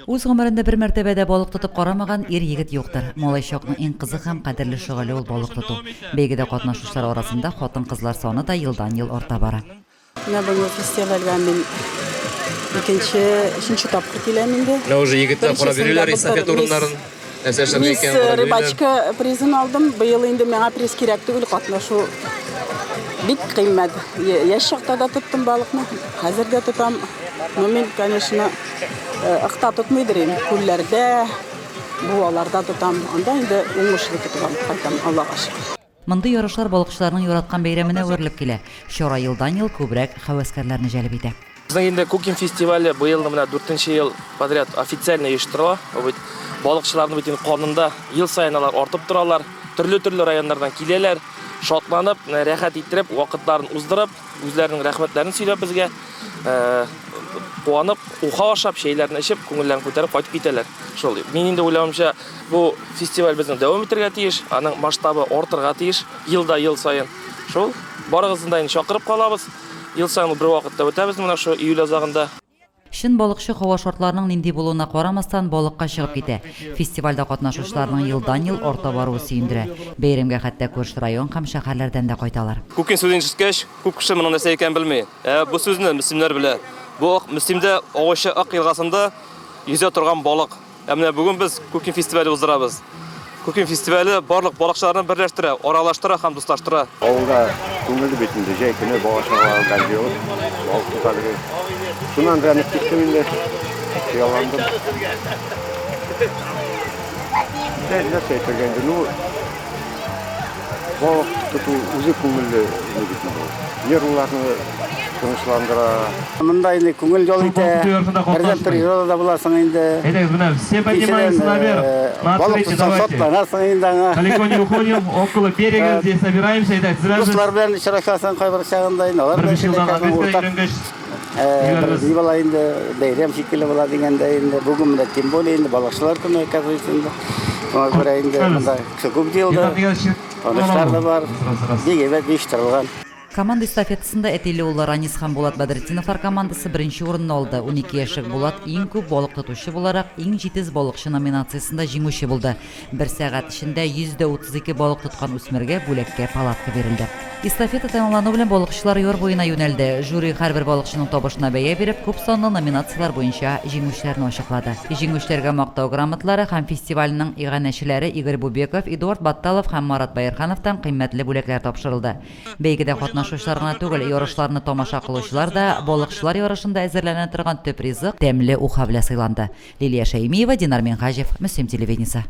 Үз гомерендә бер мәртәбә дә балык тотып карамаган ир-егет юктыр. Малай чакның иң кызык һәм кадерле шөгыле ул балык тоту. Бәйгедә катнашучылар арасында хатын-кызлар саны да елдан-ел арта бара. Менә быел фестивальгә мин икенче, өченче тапкыр киләм инде. Менә уже егетләр карап йөриләр эстафета урыннарын. Нәрсә эшләргә икәнен карап йөриләр. Рыбачка призын алдым. Быел инде миңа приз кирәк түгел, катнашу бик кыйммәт. Яшь чакта да тоттым балыкны, хәзер дә тотам. Но мин, конечно, ыкта тотмыйдыр инде, күлләрдә, буаларда тотам. Анда инде уңышлы тотып алып кайтам, Аллага шөкер. Мондый ярышлар балыкчыларның яраткан бәйрәменә әверелеп килә. Чара елдан-ел күбрәк һәвәскәрләрне җәлеп итә. Безнең инде Кукин фестивале быел менә дүртенче ел подряд официально оештырыла. Бу бит балыкчыларның бит инде канында ел саен алар артып торалар. Төрле-төрле районнардан киләләр, шатланып, рәхәт иттереп, вакытларын уздырып, Үзләренең рәхмәтләрен сөйләп безгә, куанып, уха ашап, чәйләрен эчеп, күңелләрен күтәреп кайтып китәләр. Шул. Мин инде уйлавымча, бу фестиваль безнең дәвам итәргә тиеш, аның масштабы артырга тиеш, ел да ел саен. Шул. Барыгызны да инде чакырып калабыз. Ел саен бер вакытта үтәбез менә шул июль азагында. Чын балыкчы һава шартларының нинди булуына карамастан, балыкка чыгып китә. Фестивальдә катнашучыларның елдан-ел арта баруы сөендерә. Бәйрәмгә хәтта күрше район һәм шәһәрләрдән дә кайталар. Кукин сүзен ишеткәч, күп кеше моның нәрсә икәнен белми. Ә бу сүзне мөслимнәр белә. Бу ак Мөслимдә агучы Ык елгасында йөзә торган балык. Ә менә бүген без Кукин фестивале уздырабыз. Кукин фестивале барлык балыкчыларны берләштерә, аралаштыра һәм дуслаштыра. Авылда күңелле бит инде, җәй көне бала-чага белән җыелып, балык тота йөрибез. Шуннан рәнеп киттем инде, хыялландым. Нәрсә әйтергә инде, ну, Балык тоту үзе күңелле ни бит инде ул. Нервларны тынычландыра. Монда инде күңел ял итә. Бердән природада буласың инде. Әйдәгез, менә все поднимаемся наверх. На Балык открытие тотсаң давайте. шатланасың инде аңа. Далеко не уходим, около берега здесь собираемся. Итак, Дуслар белән очрашасың кайбер чагында инде, алар Бер белән биш елдан сөйләшәсең, обедка уртак өйрәнгәч, бер йөрербез. ни була инде, бәйрәм шикелле була дигәндә инде. Бүген менә тем более инде балыкчылар көне, оказывается инде. Шуңа күрә инде монда кеше күп җыелды, танышлар да бар. Бик әйбәт оештырылган. Команда эстафетасында әтиле уллар Ранис һәм Булат Бәдретдиновлар командасы беренче урынны алды. 12 яшьлек Булат иң күп балык тотучы буларак Иң җитез балыкчы номинациясендә җиңүче булды. Бер сәгать эчендә 132 балык тоткан үсмергә бүләккә палатка бирелде. Эстафета тәмамлану белән балыкчылар яр буена юнәлде. Жюри һәрбер балыкчының табышына бәя биреп, күп санлы номинацияләр буенча җиңүчеләрне ачыклады. Җиңүчеләргә Мактау грамоталары һәм фестивальнең иганәчеләре Игорь Бубеков, Эдуард Батталов һәм Марат Баерхановтан кыйммәтле бүләкләр тапшырылды. Бәйгедә катнашучылар гына түгел, ярышларны тамаша кылучылар да балыкчылар ярышында әзерләнә торган төп ризык, тәмле уха белән сыйланды. Лилия Шәймиева, Динар Минһаҗев, Мөслим телевидениесе.